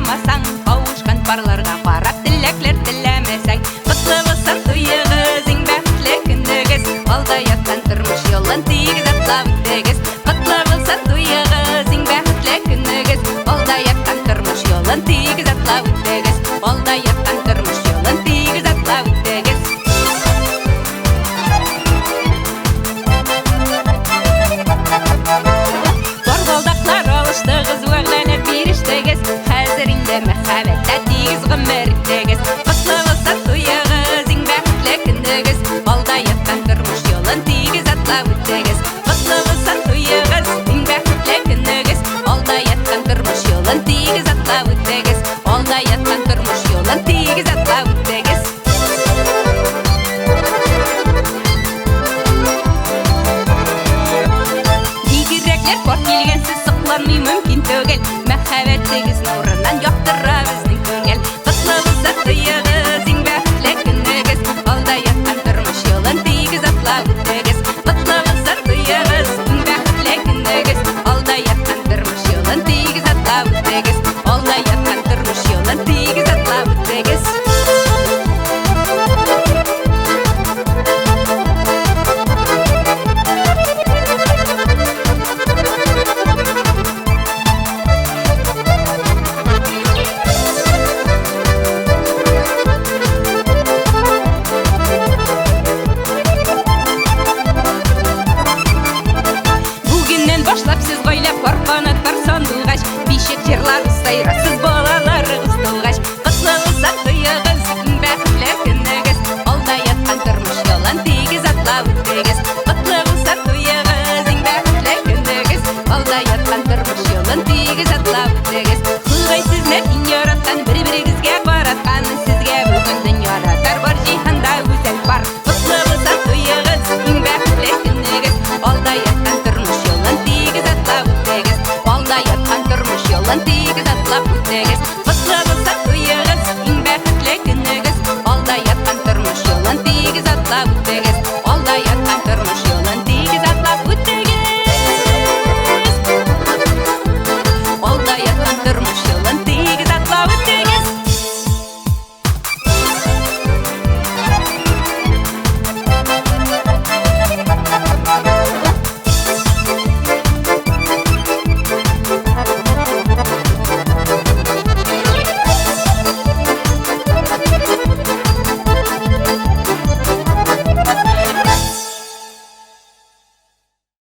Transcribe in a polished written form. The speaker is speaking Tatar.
тормасаң, кавышкан парларга карап теләкләр теләмәсәң. Котлы булсын туегыз, иң бәхетле көнегез, алда яткан тормыш юлын тигез атлап үтегез. Котлы булсын туегыз, иң бәхетле көнегез, алда яткан тормыш юлын тигез атлап үтегез. Алда яткан тормыш юлын тигез атлап үтегез. Барбалдаклар алыштыгыз, вәгъдәләр бирештегез, хәзер инде мәхәббәттә тигез гомер иттегез. Котлы булсын туегыз, иң бәхетле көнегез, алда яткан тормыш юлын тигез атлап үтегез. Котлы булсын туегыз, иң бәхетле көнегез, алда яткан тормыш юлын тигез атлап үтегез. Алда яткан тормыш юлын тигез атлап үтегез. Бигрәкләр пар килгәнсез сокланмый мөмкин түгел. Мәхәббәтегез нурыннан яктыра безнең күңел. Котлы булсын туегыз, иң бәхетле көнегез, алда яткан тормыш юлын тигез атлап үтегез. Котлы булсын туегыз, иң бәхетле көнегез, алда яткан тормыш юлын тигез атлап үтегез. Алда яткан тормыш юлын тигез атлап үтегез. Бүгеннән башлап сез гаилә пар канат пар сандугач, бишек җырлар сайрасыз балаларыгыз тугач. Котлы булсын туегыз, иң бәхетле көнегез, алда яткан тормыш юлын тигез атлап үтегез. Котлы булсын туегыз, иң бәхетле көнегез, алда яткан тормыш юлын тигез атлап үтегез. Ходай сезне иң яраткан, бер-берегезгә караткан, сезгә бүген дөньяда тар бар җиһанда гүзәл пар. Котлы булсын туегыз, иң бәхетле көнегез, алда яткан тормыш юлын тигез атлап үтегез. Алда яткан тормыш юлын тигез атлап үтегез. Котлы булсын туегыз, иң бәхетле көнегез.